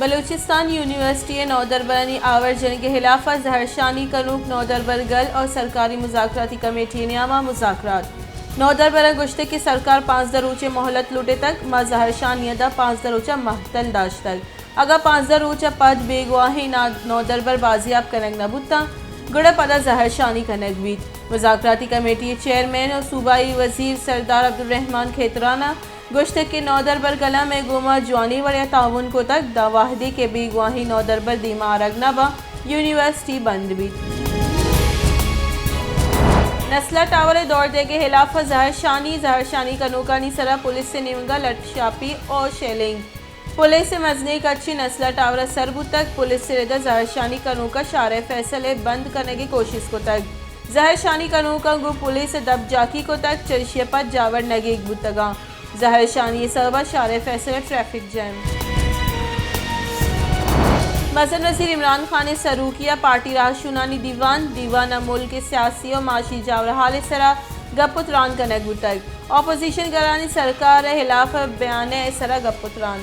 بلوچستان یونیورسٹی ءِ نودربرانی آور جنگ ءِ ہلاف ءَ زہرشانی کنوک نودربر گل ءُ سرکاری مذاکراتی کمیٹی ءِ نیام ءَ مذاکرات۔ نودربراں گوشتگ کہ سرکار پانزدہ روچ ءِ مہلت لوٹتگ، ما زہرشانی ءَ داں پانزدہ روچ ءَ مہتل داشتگ۔ اگاں پانزدہ روچ ءَ پد بیگواہیں نا-، نودربر بازیاب کنگ نہ بوتاں، گڑا پدا زہرشانی کنگ بیت۔ مذاکراتی کمیٹی ءِ چیئرمین ءُ صوبائی وزیر سردار عبدالرحمن کھیتران ءَ گوشتگ کہ نودربر گلاں مئے گوما جوانیں وڑے ءَ تعاون کتگ، داں وہدے کہ بیگواہیں نودربر دیما آرگ نہ باں، یونیورسٹی بند بیت۔ نسلا ٹاور ءِ دور دیگ ءِ ہلاف ءَ زہرشانی، زہرشانی کنوکانی سرا پولیس ءِ نیمگ ءَ لٹ شاپی ءُ شیلنگ۔ پولیس ءِ مزنیں کچے نسلا ٹاور ءَ سر بوتگ، پولیس ءِ رد ءَ زہرشانی کنوکاں شارع فیصل ءِ بند کنگ ءِ کوشست کتگ۔ زہرشانی کنوکاں گوں پولیس ءَ دپ جاکی کتگ، چریشی ءَ پد جاور نگیگ بوتگاں۔ زہرشانی ءِ سبب ءَ شارع فیصل ءَ ٹریفک جیم۔ مزن وزیر عمران خان ءِ سروکی ءَ پارٹی راہشونانی دیوان، دیوان ءَ ملک ءِ سیاسی ءُ معاشی جاورحال ءِ سرا گپ ءُ تران کنگ بوتگ۔ اپوزیشن گرانی سرکار ءِ ہلاف ءَ بیانیہ ءِ سرا گپ ءُ تران۔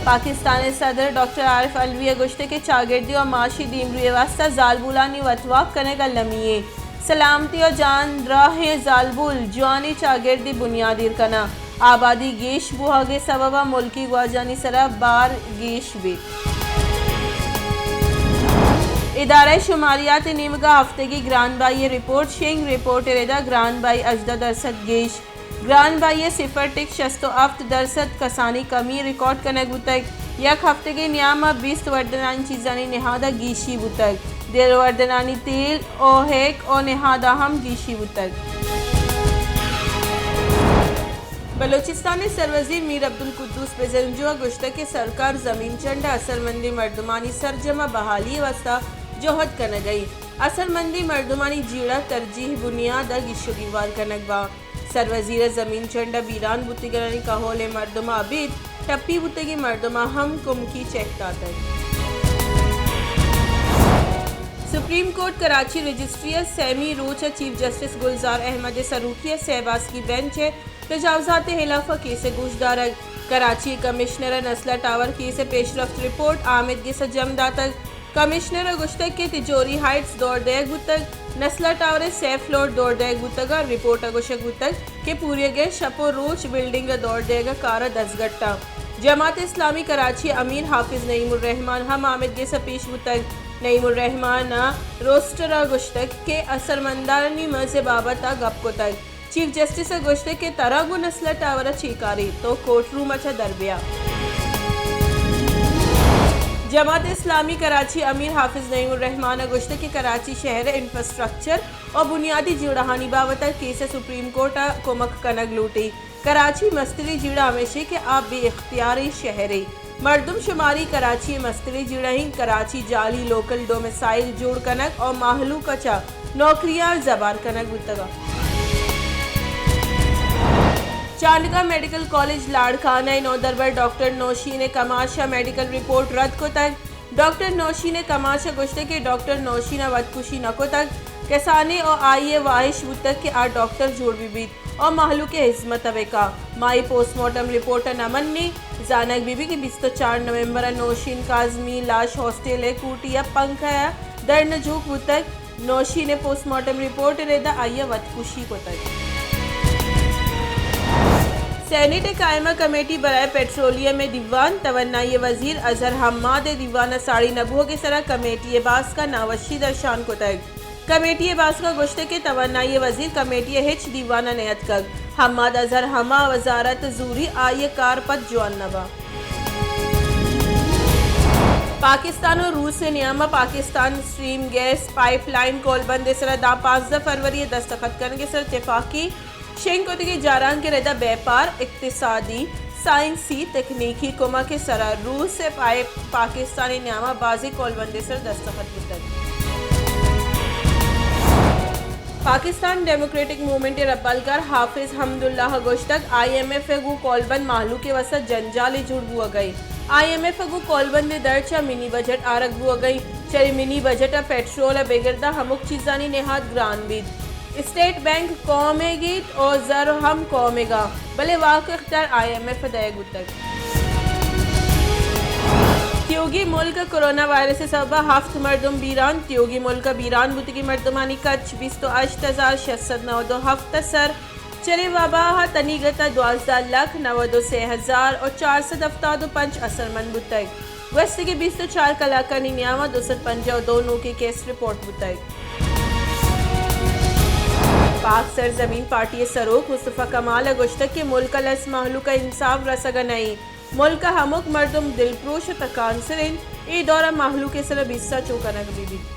پاکستان ءِ صدر ڈاکٹر عارف علوی ءَ گوشتگ کہ چاگردی ءُ معاشی دیمروی ءِ واستہ زالبولانی وتواک کنگ المی ایں۔ سلامتی ءُ جان دراہیں زالبول جوانیں چاگردی بنیاد ایر کناں۔ آبادی گیش بوہگ ءِ سبب ءَ ملکی گواجنانی سرا بار گیش بیت۔ ادارہ شماریات ءِ نیمگ ءَ ہفتگی گران بہائی ءِ رپورٹ شنگ، رپورٹ ءِ رد ءَ گران بہائی ہژدہ درسد گیش، گران بہائی ءِ صفر ٹک شست ءُ ہفت درسد کسانیں کمی ریکارڈ کنگ بوتگ۔ یک ہفتگے نیام ءَ بیست وردنانی چیزانی نہاد ءَ گیشی بوتگ۔ دل وردنانی تیل ءُ ہیک ءُ نہاد ءَ ہم گیشی بوتگ۔ بلوچستان ءِ سروزیر میر عبدالقدوس بزنجو ءَ گوشتگ کہ سرکار زمین چنڈ ءَ اثرمندیں مردمانی سرجم ءَ بحالی ءِ واستہ جہد کنگ ءَ اِنت۔ اثرمندیں مردمانی جیڑہ ترجیح بنیاد ءَ گیش ءُ گیوار کنگ باں۔ سروزیر ءَ زمین چنڈ ءَ بیران بوتگرانی کہول ءِ مردماں ابید ٹپی بوتگیں مردماں ہم کمکی چیک داتگ۔ سپریم کورٹ کراچی رجسٹری ءِ سیمی روچ ءَ چیف جسٹس گلزار احمد ءِ سروکی ءَ سئے باسکی بینچ ءِ تجاوزات ءِ ہلاف ءَ کیس ءِ گوشدارگ۔ کراچی ءِ کمشنر ءَ نسلا ٹاور کیس ءِ پیشرفت رپورٹ آمید گس ءَ جم داتگ۔ کمشنر ءَ گوشتگ کہ تجوری ہائٹس دور دئیگ بوتگ، نسلا ٹاور ءِ سئے فلور دور دئیگ بوتگ ءُ رپورٹ ءَ گوشگ بوتگ کہ پوریگ ءِ شپ ءُ روچ بلڈنگ ءِ دور دئیگ ءِ کار ءَ دزگٹ اَنت۔ جماعت اسلامی کراچی ءِ امیر حافظ نعیم الرحمان ہم آمید گس ءَ پیش بوتگ۔ نعیم الرحمان ءَ روسٹر ءَ گوشتگ کہ اثرمندانی مز ءِ بابت ءَ گپ کتگ۔ چیف جسٹس ءَ گوشتگ کہ ترا گوں نسلا ٹاور ءَ چے کارے، تو کورٹ روم ءَ چہ در بیا۔ جماعت اسلامی کراچی امیر حافظ نعیم الرحمان ءَ گوشتگ کہ کراچی شہر ءِ انفراسٹرکچر ءُ بنیادی جیڑہانی بابت ءَ کیس ءَ سپریم کورٹ ءَ کمک کنگ لوٹی۔ کراچی ءِ مستریں جیڑہ ہمیش اِنت کہ آ بے اختیاریں شہرے۔ مردم شماری کراچی ءِ مستریں جیڑہ اِنت۔ کراچی ءَ جعلی لوکل ڈومیسائل جوڑ کنگ ءُ مہلوک ءَ چہ نوکریاں زبہر کنگ بوتگ اَنت۔ چانڈگا میڈیکل کالج لاڑکانہ ءِ نودربر ڈاکٹر نوشین ءِ کماش ءَ میڈیکل رپورٹ رد کتگ۔ ڈاکٹر نوشین ءِ کماش ءَ گوشتگ کہ ڈاکٹر نوشین ءَ وتکشی نہ کتگ، کسانیں ءُ آئی ءِ واہش بوتگ کہ آ ڈاکٹر جوڑ بہ بیت ءُ مہلوک ءِ ہزمت ءَ بہ کن۔ ما اے پوسٹ مارٹم رپورٹ ءَ نہ منیں۔ زانگ بہ بیت کہ بیست ءُ چار نومبر ءَ نوشین کاظمی ءِ لاش ہاسٹل ءِ کوٹی ءَ پنکھہ ءَ در نہ جوک بوتگ۔ نوشین ءِ پوسٹ مارٹم رپورٹ ءِ رد ءَ آئی ءَ وتکشی کتگ۔ سینیٹ ءِ قائمہ کمیٹی برائے پیٹرولیم ءِ دیوان، توانائی ءِ وزیر اظہر حماد ءِ دیوان ءَ ساڑی نہ بوہگ ءِ سرا کمیٹی ءِ باسک ءَ ناوشی درشان کتگ۔ کمیٹی ءِ باسک ءَ گوشتگ کہ توانائی ءِ وزیر کمیٹی ءِ ہچ دیوان ءَ نیاتکگ۔ حماد اظہر ہما وزارت زوری، آئی ءِ کار پد جوان نہ باں۔ پاکستان ءُ روس ءِ نیام ءَ پاکستان سٹریم گیس پائپ لائن کولبند ءِ سرا داں پانزدہ فروری ءَ دستخط کنگ ءِ سرا تفاقی شنگ کتگیں جارانک ءِ رد ءَ بیپار، اقتصادی، سائنسی، تکنیکی کمک ءِ سرا روس ءِ پائپ پاکستان ءِ نیام ءَ بازیں کولبند ءِ سرا دستخط بوتگ۔ پاکستان ڈیموکریٹک موومنٹ ءِ ربالکار حافظ حمداللہ ءَ گوشتگ، آئی ایم ایف ءِ گوں کولبند مہلوک ءِ واستہ جنجالے جوڑ بوہگ ءَ اِنت۔ آئی ایم ایف ءَ گوں کولبند ءِ درچ ءَ منی بجٹ آرگ بوہگ ءَ اِنت۔ چرے منی بجٹ ءَ پیٹرول ءَ بگر داں ہمک چیزانی نہاد گران بیت۔ اسٹیٹ بینک قومے گیت ءُ زر ہم قومے گا، بلے واک ءُ اختیار آئی ایم ایف ءَ دئیگ بوتگ۔ تیوگیں ملک ءَ کورونا وائرس ءِ سبب ءَ ہفت مردم بیران۔ تیوگیں ملک ءَ بیران بوتگیں مردمانی کچ بیست ءُ ہشت ہزار شش سد نود ءُ ہفت ءَ سر۔ چرے وبا ءَ تنیگت ءَ دوازدہ لکھ نود ءُ سے ہزار ءُ چار سد ہفتاد ءُ پنچ اثرمند بوتگ۔ گوستگیں بیست ءُ چار کلاکانی نیام ءَ دو سد پنجاہ ءُ دو نوکیں کیس رپورٹ بوتگ۔ پاک سرزمین پارٹی ءِ سروک مصطفی کمال ءَ گوشتگ کہ ملک ءِ لس مہلوک ءَ انصاف رسگ ءَ نہ اِنت۔ ملک ءِ ہمک مردم دلپروش ءُ تکانسر اِنت، اے دور ءَ مہلوک ءِ سر ءَ بیسہ چو کنگ بہ بیت۔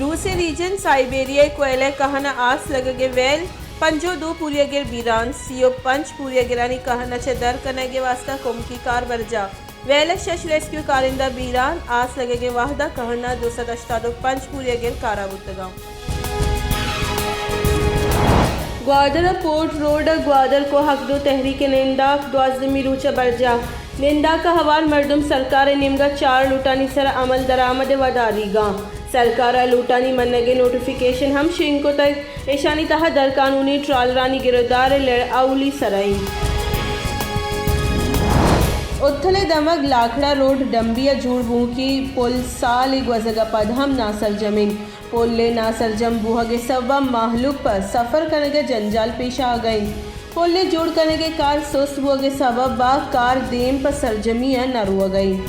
روس ءِ ریجن سائبیریا ءِ کوئلہ ءِ کہن ءَ آس لگگ ءِ ویل، پنجاہ ءُ دو پوریاگر بیران، سی ءُ پنچ پوریاگرانی کہن ءَ چہ در کنگ ءِ واستہ کمکی کار برجاہ۔ ویل ءَ شش ریسکیو کارندہ بیران، آس لگگ ءِ وہد ءَ کہن ءَ دو سد ہشتاد ءُ پنچ پوریاگر کارا بوتگ اَنت۔ گوادر ءِ پورٹ روڈ ءَ گوادر کوہک دو تحریک ءِ ننداک دوازدہمی روچ ءَ برجاہ۔ ننداک ءَ ہوار مردم سرکار ءِ نیمگ ءَ چار لوٹانی سر ءَ عمل درآمد ءِ وداریگ ءَ اَنت۔ سرکار ءَ لوٹانی منگ ءِ نوٹیفکیشن ہم شنگ کتگ۔ ایشانی تہا درقانونی ٹرالرانی گرودار ءِ لڑ اولی سر ءَ اِنت۔ اتھل ءِ دمگ لاکھڑا روڈ ڈمبی ءَ جوڑ بوؤکیں پل سالے گوزگ ءَ پد ہم ناسرجم اِنت۔ پل ءِ ناسرجم بوہگ ءِ سبب ءَ مہلوک پہ سفر کنگ ءَ جنجال پیش آہگ ءَ اِنت۔ پل ءِ جوڑ کنگ ءِ کار سست بوہگ ءِ سبب ءَ کار دیم پہ سرجمی ءَ نہ روہگ ءَ اِنت۔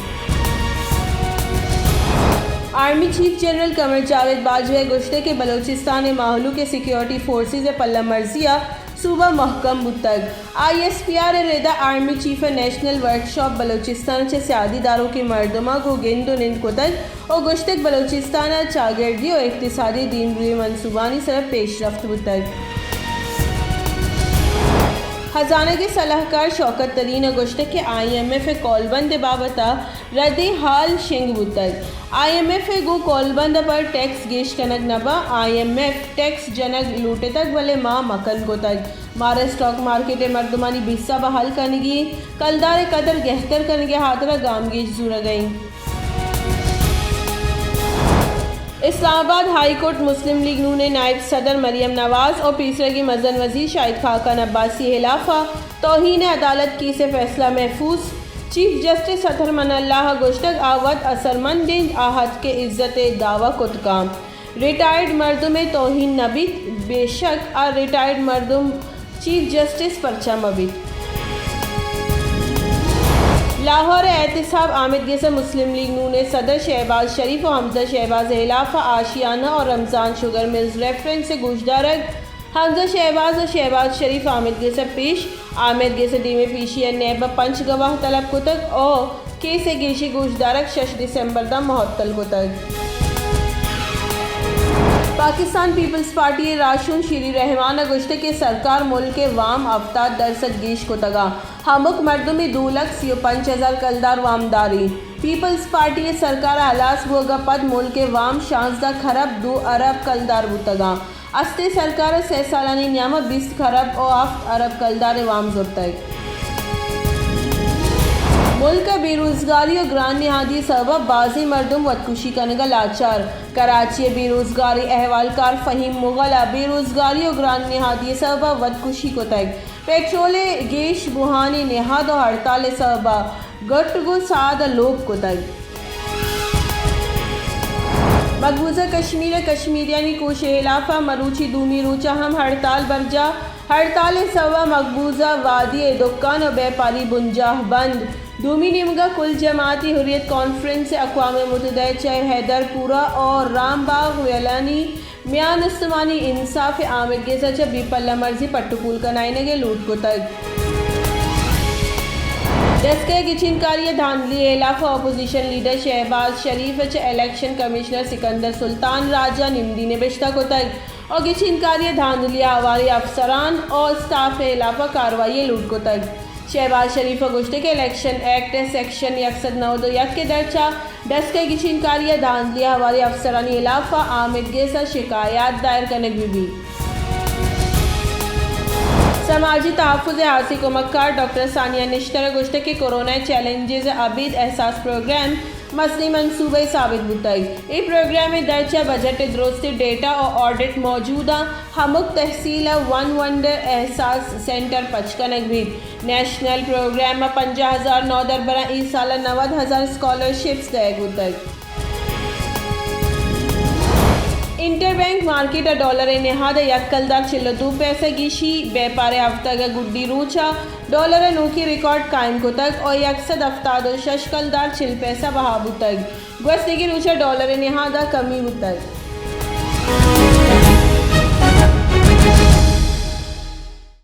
آرمی چیف جنرل قمر جاوید باجوہ ءَ گوشتگ کہ بلوچستان ءِ مہلوک ءَ سیکیورٹی فورسز ءِ پلہ مرزی ءَ صوبہ مہکم بوتگ۔ آئی ایس پی آر ءِ ردا آرمی چیف ءَ نیشنل ورکشاپ بلوچستان ءَ چہ سیادی داروکیں مردماں گوں گند ءُ نند کتگ ءُ گوشتگ بلوچستان ءَ چاگردی ءُ اقتصادی دیمروئی منصوبانی سر ءَ پیشرفت بوتگ۔ ہزانگ ءِ سلاہکار شوکت ترین ءَ گوشتگ کہ آئی ایم ایف ءِ کولبند ءِ بابت ءَ ردیں ہال شنگ بوتگ۔ آئی ایم ایف ءِ گوں کولبند ءَ پر ٹیکس گیش کنگ نہ باں، آئی ایم ایف ٹیکس جنگ لوٹتگ بلے ما مکن کتگ۔ مارا اسٹاک مارکیٹ ءِ مردمانی بیسہ بحال کنگی اِنت، کلدار ءِ قدر گہتر کنگ ءِ ہاترا گامگیج زورگ ءَ اِنت۔ اسلام آباد، ہائی کورٹ مسلم لیگ نون ءِ نائب صدر مریم نواز ءُ پیسرگیں مزن وزیر شاہد خاقان عباسی ءِ ہلاف ءَ توہین عدالت کیس ءِ فیصلہ محفوظ۔ چیف جسٹس اطہر من اللہ ءَ گوشتگ آ وت اثرمند اِنت، آ اتک ءُ عزت ءِ دعوی کت کنت۔ ریٹائرڈ مردم ءِ توہین نہ بیت، بے شک آ ریٹائرڈ مردم چیف جسٹس پرچا مہ بیت؟ لاہور ءَ احتساب آمید گس ءَ مسلم لیگ نون ءِ صدر شہباز شریف ءُ حمزہ شہباز ءِ ہلاف ءَ آشیانہ ءُ رمضان شوگر ملز ریفرنس ءِ گوشدارگ۔ حمزہ شہباز ءُ شہباز شریف آمید گس ءَ پیش۔ آمید گس ءِ دیم ءَ پیشی ءَ نیب ءَ پنچ گواہ طلب کتگ ءُ کیس ءِ گیشیں گوشدارگ شش دسمبر داں مہتل کتگ۔ پاکستان پیپلز پارٹی ءِ راہشون شیری رحمان ءَ گوشتگ کہ سرکار ملک ءِ وام ہفتاد درسد گیش کتگ ءُ ہمک مردم ءِ دو لکھ سی ءُ پنچ ہزار کلدار وامدار اِنت۔ پیپلز پارٹی ءِ سرکار ءِ ہلاس بوگ ءَ پد ملک ءِ وام شانزدہ کھرب دو ارب کلدار بوتگ اَنت۔ استیں سرکار ءَ سئے سالانی نیام ءَ بیست کھرب ءُ ہفت ارب کلدار ءِ وام زرتگ۔ ملک ءَ بے روزگاری ءُ گران نہادی ءِ سبب ءَ بازیں مردم وتکشی کنگ ءَ لاچار۔ کراچی ءِ بے روزگاری احوالکار فہیم مغل ءَ بے روزگاری ءُ گران نہادی ءِ سبب ءَ وتکشی کتگ۔ پیٹرول ءِ گیش بوہانی نہاد ءُ ہڑتال ءِ سبب ءَ گٹ گوں ساد ءَ لوپ کتگ۔ مقبوضہ کشمیر ءَ کشمیریانی کوش ءِ ہلاف ءَ مروچی دومی روچ ءَ ہم ہڑتال برجاہ۔ ہڑتال ءِ سبب ءَ مقبوضہ وادی ءِ دکان ءُ بیپاری بنجاہ بند۔ دومی نیمگ ءَ کل جماعتی حریت کانفرنس ءِ اقوام متحدہ ءِ چہ حیدر پورہ ءُ رام باغ ویلانی میان استمانی انصاف ءِ آمید گس ءَ چہ بے پلہ مرزی پٹ ءُ پول کنائینگ ءِ لوٹ کتگ۔ ڈسکہ ءِ گچینکاری ءُ دھاندلی ءِ ہلاف ءَ اپوزیشن لیڈر شہباز شریف ءَ چہ الیکشن کمشنر سکندر سلطان راج ءَ نمدی نبشتہ کتگ ءُ گچینکاری ءُ دھاندلی ءَ ہواریں افسران ءُ اسٹاف ءِ ہلاف ءَ کاروائی ءِ لوٹ کتگ۔ شہباز شریف ءَ گوشتگ کہ الیکشن ایکٹ ءِ سیکشن یک سد نود ءُ یک ءِ درچ ءَ ڈسکہ ءِ گچینکاری ءُ دھاندلی ءَ ہواریں افسرانی ہلاف ءَ آمید گس ءَ شکایات دائر کنگ بہ بیت۔ سماجی تحفظ ءِ ہاسیں کمکار ڈاکٹر ثانیہ نشتر ءَ گوشتگ کہ کورونا ءِ چیلنجز ءَ ابید احساس پروگرام مزنیں منصوبہ ثابت بوتگ۔ اے پروگرام ءِ درچ ءَ بجٹ ءِ درستیں ڈیٹا ءُ آڈٹ موجود اَنت۔ ہمک تحصیل ءَ ون ونڈر احساس سینٹر پچ کنگ بیت۔ نیشنل پروگرام ءَ پنجاہ ہزار نودربراں اے سال ءَ نود ہزار اسکالرشپس دئیگ بوتگ۔ انٹر بینک مارکیٹ ءَ ڈالر ءِ نہاد ءَ یک کلدار چل ءُ دو پیسہ گیشی، بیپار ءِ ہفتگ ءِ گڈی روچ ءَ ڈالر ءَ نوکیں ریکارڈ قائم کتگ ءُ یک سد ہفتاد ءُ شش کلدار چل پیسہ بہا بوتگ۔ گوستگیں روچ ءَ ڈالر ءِ نہاد ءَ کمی بوتگ۔